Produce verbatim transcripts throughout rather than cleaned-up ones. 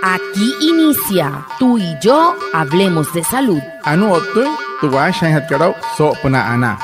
Aquí inicia Tú y yo hablemos de salud. Anuu o'ttüin tü waashajaainjatkat aa'u soo'opünaa anaa.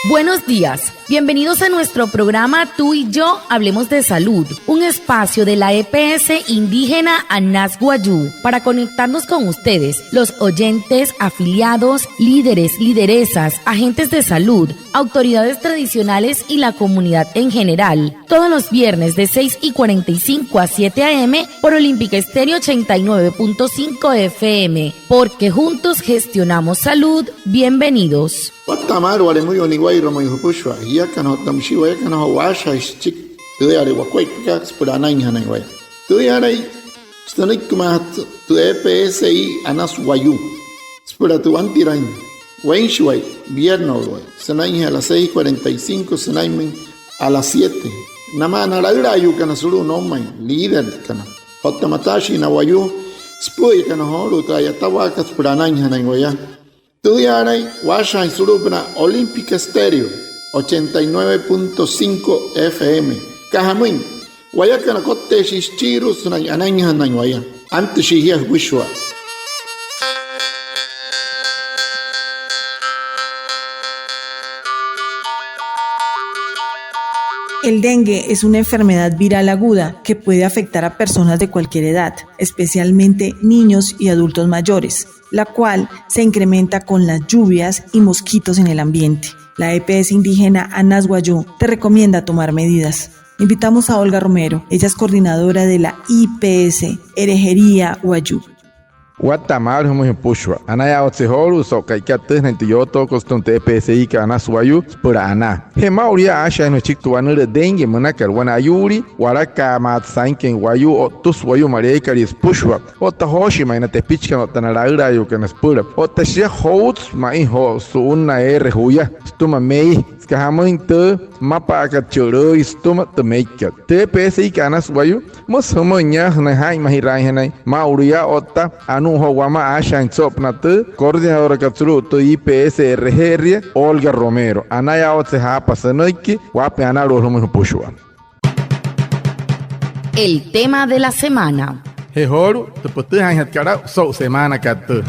Buenos días. Bienvenidos a nuestro programa Tú y yo hablemos de salud, un espacio de la E P S indígena Anas Wayuu para conectarnos con ustedes, los oyentes, afiliados, líderes, lideresas, agentes de salud, autoridades tradicionales y la comunidad en general. Todos los viernes de seis y cuarenta y cinco a siete a. m. por Olímpica Estéreo ochenta y nueve punto cinco F M, porque juntos gestionamos salud. Bienvenidos. Watta'a maalü wale müyuu niwa'irua müin jüpüshua jiakana otta müshii wayakana joo waashajaain süchiki tüüyale wakuaippakat süpüla anainjanain waya. Tüüyalai sünüikimaajatü tü E P S I Anas Wayuu süpüla tü wantiraain weinshiwai, vierno'uluwai, sünainjee a las seis cuarenta y cinco sünainmüin a las siete. Namaa na laülaayuukana sulu'u noumain, líderkana otta mataashii na wayuu süpü'üyakana joolu'u tü a'yatawaakat süpüla anainjanain waya. Tüüyaalain waashajaain sulu'upünaa Olímpica Estéreo ochenta y nueve punto cinco F M. Aka jamüin, wayakana kotteeshii süchiirua sünain anainjanain waya. Antüshii jia jüpüshua. El dengue es una enfermedad viral aguda que puede afectar a personas de cualquier edad, especialmente niños y adultos mayores, la cual se incrementa con las lluvias y mosquitos en el ambiente. La E P S indígena Anas Wayuu te recomienda tomar medidas. Invitamos a Olga Romero, ella es coordinadora de la I P S Erejeeria Wayuu. Watta'a maalü jümüin jüpüshua. Anayaawatse joolu'u so'u ka'ikat tüü sünain tü yootookat sütüma tü E P S I kat Anas Wayuu süpüla anaa. Je maa'ulu yaa, aashajaainjana süchiki tü wanülüü dengue münakat wane ayuulii walakaamaatse sainküin wayuu, o'ttüsü wayuu maleiwakalia süpüshua. Otta jooshii ma'i na tepichikana otta na laülaayuukana süpüla. Otta shia joutsü ma'i joo su'unnaa eere juya sütüma mei, süka jamüin tü mmapa'akat chülüü sütüma tü meikat. Tü E P S I kat Anas Wayuu, müsü jümüin nia sünain jaa'inmajiraainjanain maa'ulu yaa otta anuu joo wamaa aashajaain soo'opünaa tü coordinadorakat sulu'u tü I P S Erejeeria, Olga Romero. Anayaawatse jaapa sünüiki waapüin analu'ut jümüin jüpüshua. El tema de la semana. Je joolu'u tü pütüjaainjatkat aa'u so'u semaanakat tüü.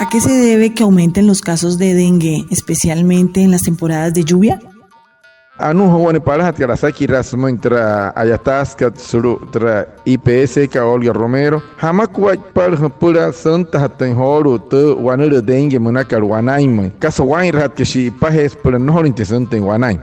¿A qué se debe que aumenten los casos de dengue, especialmente en las temporadas de lluvia? Anuu joo wane palajatkat asakiraa sümüin türa a'yataasükat sulu'u türa I P S kat Olga Romero, ¿jamakuaippalü jüpüla süntajatüin joolu'u tü wanülüü dengue münakat wanainmüin? ¿Kasa waa'inrajatkat shi'ipajee süpüla nnojolüinjatüin süntüin wanain?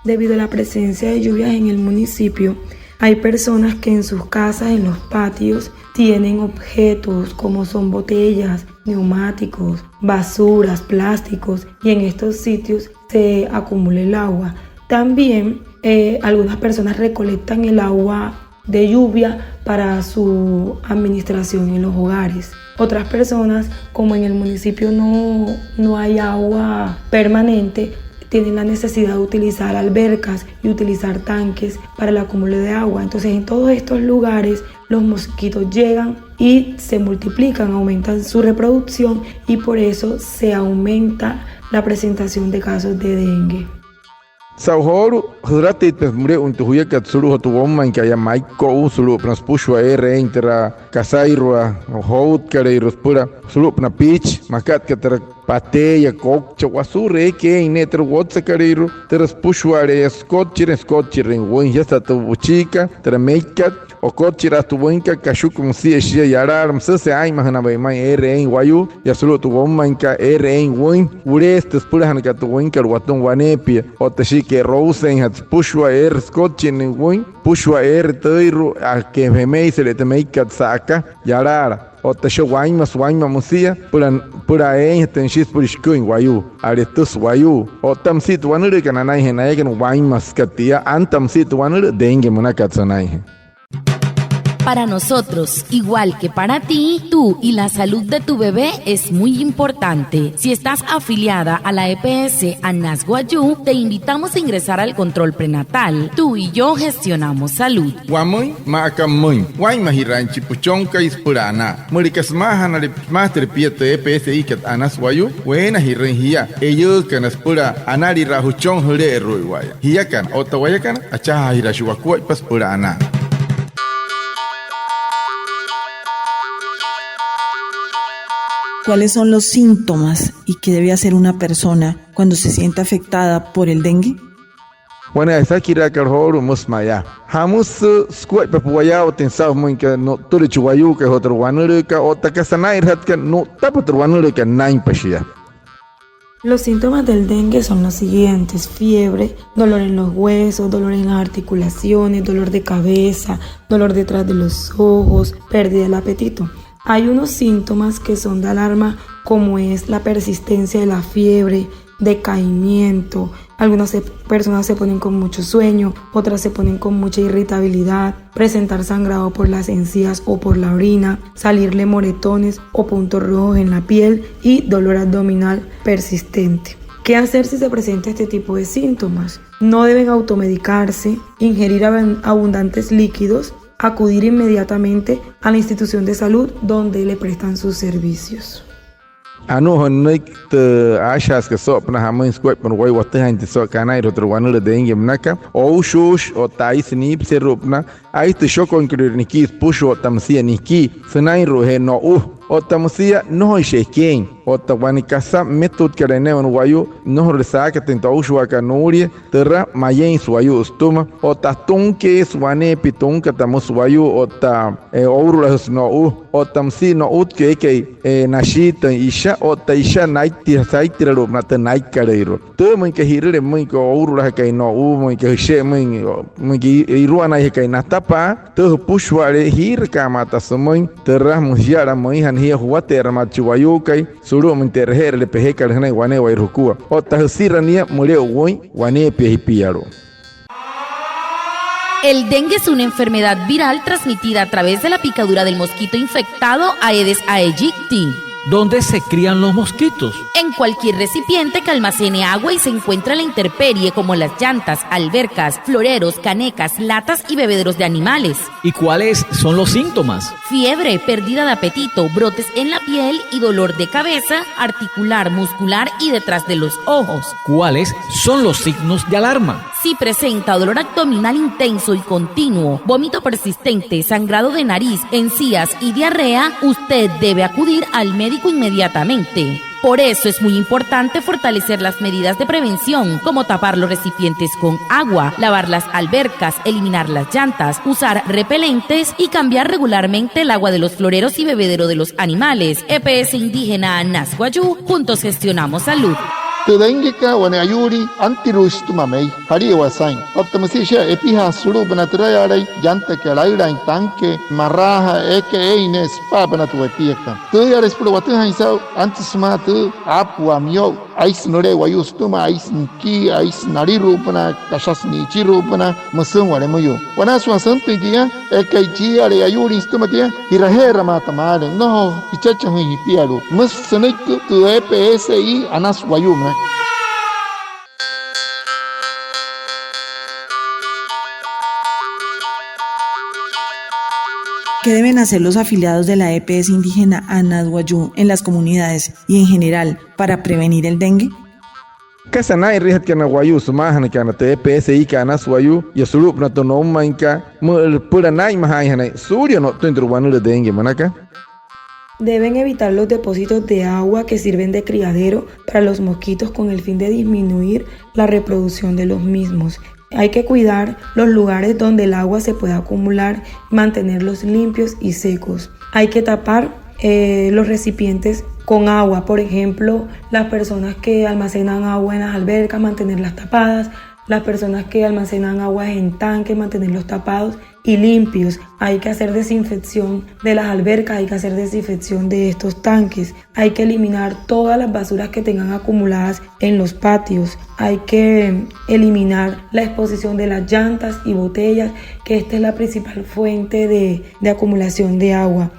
Debido a la presencia de lluvias en el municipio, hay personas que en sus casas, en los patios, tienen objetos como son botellas, neumáticos, basuras, plásticos, y en estos sitios se acumula el agua. También, eh, algunas personas recolectan el agua de lluvia para su administración en los hogares. Otras personas, como en el municipio no, no hay agua permanente, tienen la necesidad de utilizar albercas y utilizar tanques para el acúmulo de agua. Entonces, en todos estos lugares, los mosquitos llegan y se multiplican, aumentan su reproducción y por eso se aumenta la presentación de casos de dengue. Saa'u joolu'u, jülatüitpa müle'uin tü juyakat sulu'u joo tü woumainkat yaa Maiko'u sulu'upünaa süpüshua eere eein türa kasairua, joutkalüirua süpüla sulu'upünaa piichi, makat aka türa pateeya, koukcha, wasuuru eekai eein ne'e türa wotsakalüirua, türa süpüshua'ale'eya, sükotchirüin, sükotchirüin wüin, shiasa tü wüchiikat, türa meikat, okotchiraasü tü wüinkat, kashuku müsia shia, yalaala, müsüjese'e aa'inmajünawai ma'i eere eein wayuu yaa sulu'u tü woumainkat eere eein wüin, wuleesü tü süpülajünakat tü wüinkat watüma waneepia, otta shia ke'rouseinjatü süpüshua eere sükotchinnüin wüin, süpüshua eere tüüiru'u, aka jemeisüle tü meikat sa'aka, yalaala. Otta shia wainmasü, wainma müsia, süpüla, süpüla eeinjatüin shia süpüla shiküin wayuu, a'letüsü wayuu. Otta müsia tü wanülüükat nanainjee nayakana wainmasükat tia, anta müsia tü wanülüü dengue münakat sünainjee. Para nosotros, igual que para ti, tú y la salud de tu bebé es muy importante. Si estás afiliada a la E P S Anas Wayuu, te invitamos a ingresar al control prenatal. Tú y yo gestionamos salud. Wamüin maa aka pümüin, waa'inmajiraain chi püchonkai süpüla anaa. Müleka sümaajanale sümaajatüle pia tü E P S I kat Anas Wayuu, weenajirüin jia eiyuukana süpüla analiraa jüchon jüle'eru'uiwa'aya. Jiakana otta wayakana, achajaajiraashii wakuaippa süpüla anaa. ¿Cuáles son los síntomas y qué debe hacer una persona cuando se siente afectada por el dengue? Wane asakiraakat joolu'u, müsü mayaa: ¿Jamüsü sukuaippa wayaawaatüin saa'u jümüin aka nu'ttüle chi wayuukai joo tü wanülüükat otta kasa naa'inrajatkat nu'ttapa tü wanülüükat naa'inpa shia? Los síntomas del dengue son los siguientes: fiebre, dolor en los huesos, dolor en las articulaciones, dolor de cabeza, dolor detrás de los ojos, pérdida del apetito. Hay unos síntomas que son de alarma, como es la persistencia de la fiebre, decaimiento. Algunas se- personas se ponen con mucho sueño, otras se ponen con mucha irritabilidad, presentar sangrado por las encías o por la orina, salirle moretones o puntos rojos en la piel y dolor abdominal persistente. ¿Qué hacer si se presenta este tipo de síntomas? No deben automedicarse, ingerir abun- abundantes líquidos, acudir inmediatamente a la institución de salud donde le prestan sus servicios. Anuu joo nünüiki tü aashajaasükat soo'opünaa jamüin sukuaippa wayuu watüjaainjatüin so'u aka anainrua joo tü wanülüü dengue münaka, oushuushi otta aisü niipiseru'upünaa, aisü tü shokoinkalüirua nikii süpüshua otta müsia nikii sünainru'ujee no'u otta müsia nnojoishi ekeein. Otta wane kasa mmetutkalüin ne'e wane wayuu nnojorule saakatüin tü oushuwaakat nuulia, türa mayeeinsü wayuu sütüma otta atunkieesü waneepia tunkata, müsü wayuu otta e, ourulajüsü no'u otta müsia no'utku eekai, e, nashiitüin isha otta isha naitti- saittiralu'upünaa tü naikkalüirua. Tüü müin aka ji'rüle müin aka ourulajakai no'u, müin aka jüshe'e müin, o, müin aka i- iruanaijakai natapaa, tüü jüpüshua'ale jiirakaa maata sümüin, türa müsia müinjana jia juwate'eramaata chi wayuukai sulu'umüin tü e'reje'erüle pejekat jünain wane'ewai jukua. Otta jüsira nia müle'u wüin waneepia jipialu'u. El dengue es una enfermedad viral transmitida a través de la picadura del mosquito infectado Aedes aegypti. ¿Dónde se crían los mosquitos? En cualquier recipiente que almacene agua y se encuentre a la intemperie, como las llantas, albercas, floreros, canecas, latas y bebederos de animales. ¿Y cuáles son los síntomas? Fiebre, pérdida de apetito, brotes en la piel y dolor de cabeza, articular, muscular y detrás de los ojos. ¿Cuáles son los signos de alarma? Si presenta dolor abdominal intenso y continuo, vómito persistente, sangrado de nariz, encías y diarrea, usted debe acudir al médico inmediatamente. Por eso es muy importante fortalecer las medidas de prevención, como tapar los recipientes con agua, lavar las albercas, eliminar las llantas, usar repelentes y cambiar regularmente el agua de los floreros y bebedero de los animales. E P S Indígena Anas Wayuu, juntos gestionamos salud. Tü denguekat wane ayuulin antiruushi sütüma mei, jalia waya saa'in. Otta müsia shia epijaasü sulu'upünaa türayaalai, llantakat laülaain, tanque, maraaja, eekai eein ne'e süpa'apünaa tü wepiakat. Tüüyale süpüla watüjaain saa'u, antüsü sümaa tü aapüwaa miyo'u, aisü nüle'e wayuu sütüma, aisü nikii, aisü naliru'upünaa, kashasü ni'ichiru'upünaa, müsü'üwale müyuu. Wanaa sümaa süntüin tia, eekai chiiya'ale ayuulin sütüma tia, ji'raje'eramaata maalü, nnojo jichachajüin jipialu'u. Müsü sünüiki tü E P S I Anas Wayuu münaka. ¿Qué deben hacer los afiliados de la E P S indígena Anas Wayuu en las comunidades y en general para prevenir el dengue? ¿Kasa naa'inrüinjatkat na wayuu sümaajanakana tü E P S I kat Anas Wayuu yaa sulu'upünaa tü noumainkat, müleka süpüla naa'inmajaainjanain suulia no'ttüin tü wanülüü dengue münaka? Deben evitar los depósitos de agua que sirven de criadero para los mosquitos con el fin de disminuir la reproducción de los mismos. Hay que cuidar los lugares donde el agua se pueda acumular y mantenerlos limpios y secos. Hay que tapar, eh, los recipientes con agua. Por ejemplo, las personas que almacenan agua en las albercas, mantenerlas tapadas. Las personas que almacenan aguas en tanques, mantenerlos tapados y limpios. Hay que hacer desinfección de las albercas, hay que hacer desinfección de estos tanques. Hay que eliminar todas las basuras que tengan acumuladas en los patios. Hay que eliminar la exposición de las llantas y botellas, que esta es la principal fuente de, de acumulación de agua.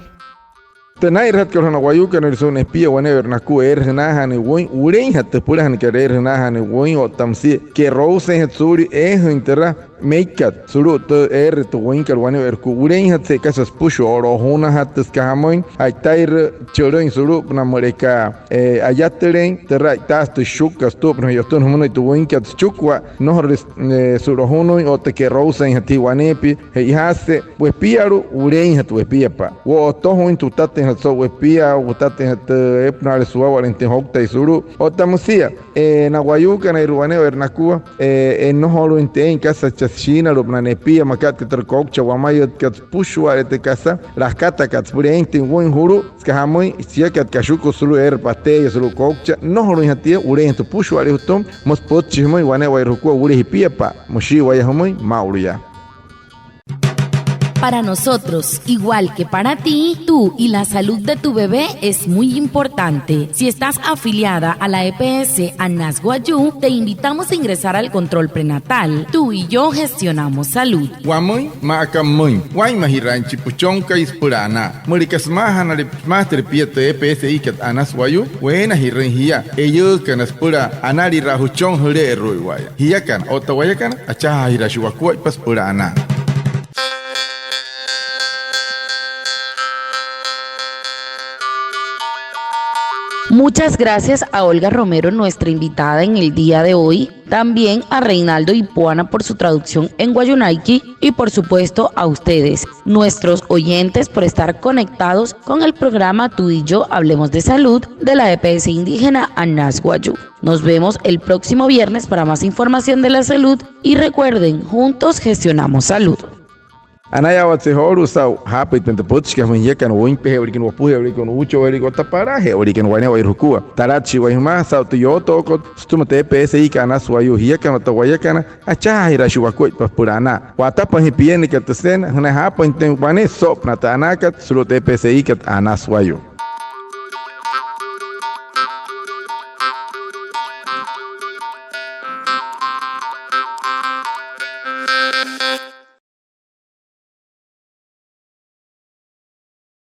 Tü naa'inrajatkat joo na wayuukanairua su'un nepia wane'ewaire nakua eere jünaajaain wüin, wuleinjatü tü jüpülajünakat eere jünaajaain wüin, otta müsia ke'rouseinjatü suulia eejüin türa meikat sulu'u tü eere tü wüinkat wane'ewaire jukua. Wuleinjatü süka süpüshua, o'lojunajatü süka jamüin, ja'itairü chülüin sulu'upünaa müleka, e, ayatüleein türa a'itaasü tü shukkat sütu'upünaa, o'ttünüin jümünüin tü wüinkat süchikua, nnojorule, e, su'lojunüin otta ke'rouseinjatü jia waneepia. Che'ojaasüje wepialu'u, wuleinjatü wepiapa'a. Wo'otojuin, wutatüinjatü so'u wepia, wutatüinjatü eepünaale suawalüinjatüin jouktai sulu'u. Otta müsia, e, na wayuukanairua wane'ewaire nakua, e, nnojolüinjatü eein kasa chaa shiinalu'upünaa nepia, makat aka türa koukchaa wamayütkat, süpüshua'ale tü kasa lakatakat süpüla eeinjatüin wüin julu'u, süka jamüin, shiakat kashuku sulu'u eere pateeya sulu'u koukchaa, nnojolüinjatü tia, wuleinjatü süpüshua'ale jütüma, müsü pütchi jümüin wane'ewaire jukua, wule jipiapa'a, müshii waya jümüin, maa'ulu yaa. Para nosotros, igual que para ti, tú y la salud de tu bebé es muy importante. Si estás afiliada a la E P S Anas Wayuu, te invitamos a ingresar al control prenatal. Tú y yo gestionamos salud. Wamüin maa aka pümüin, waa'inmajiraain chi püchonkai süpüla anaa. Müleka sümaajanale, sümaajatüle pia tü E P S I-kat Anas Wayuu, weenajirüin jia eyüükana süpüla analiraa jüchon jüle'eru'uiwa'aya. Jiakana otta wayakana, achajaajiraashii wakuaippa süpüla anaa. Muchas gracias a Olga Romero, nuestra invitada en el día de hoy, también a Reinaldo Ipuana por su traducción en wayuunaiki y, por supuesto, a ustedes, nuestros oyentes, por estar conectados con el programa Tú y Yo Hablemos de Salud de la E P S Indígena Anas Wayuu. Nos vemos el próximo viernes para más información de la salud y recuerden, juntos gestionamos salud. Anayaawatse joolu'u saa'u jaapüitpain tü pütchikat jümüin jiakana wüinpeje'ewaliikana, wopuje'ewaliikana, uuchoje'ewaliikana otta palaaje'ewaliikana wane'ewaire jukua. Talatshii waya jümaa saa'u tü yootookat sütüma tü E P S I-kat Anas Wayuu, jiakana otta wayakana, achajaajiraashii wakuaippa süpüla anaa. Wa'atapa jia piennakat tü cena, jünain jaapüinjatüin wane süso'opünaa tü anaakat sulu'u tü E P S I-kat Anas Wayuu.